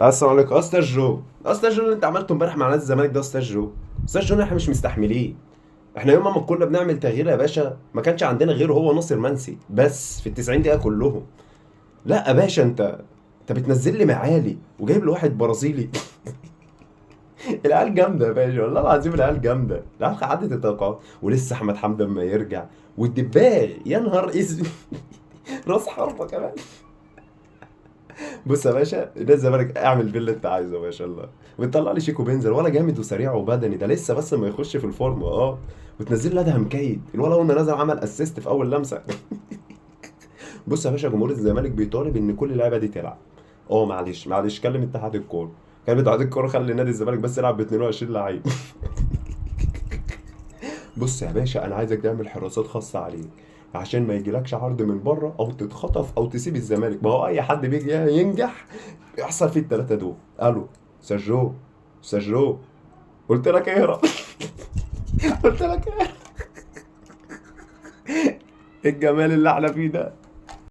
السلام عليكم استاذ جو. استاذ جو اللي انت عملته امبارح مع نادي الزمالك ده استاذ جو، استاذ جو احنا مش مستحملين. احنا يوم ما كنا بنعمل تغيير يا باشا ما كانش عندنا غيره هو ناصر منسي بس في ال 90 دقيقة كلهم. لا يا باشا، انت بتنزل لي معالي وجايب له واحد برازيلي. العيال جامدة يا باشا، والله العظيم العيال جامدة، العيال عدت التوقعات. ولسه احمد حمدي اما يرجع، والدباغ يا نهار اسود. راس حربه كمان. بص يا باشا، نادي الزمالك اعمل بيه اللي انت عايزه يا باشا. الله، وتطلع لي شيكو بنزل ولا جامد وسريع وبدني ده لسه بس ما يخش في الفورمة. وتنزل لي ادهم كايد، الولا اول ما نزل عمل assist في اول لمسه. بص يا باشا، جمهور الزمالك بيطالب ان كل اللعيبة دي تلعب. معلش معلش، كلم اتحاد الكورة، كلم اتحاد الكورة، خلي نادي الزمالك بس يلعب ب 22 لعيب. بص يا باشا، انا عايزك تعمل حراسات خاصة عليك عشان ما يجيلكش عرض من بره او تتخطف او تسيب الزمالك. ما هو اي حد بيجي ينجح يحصل فيه الثلاثة دول. الو سجو، سجو، قلت لك اهرب. قلت لك اهرب. الجمال اللي احنا فيه ده.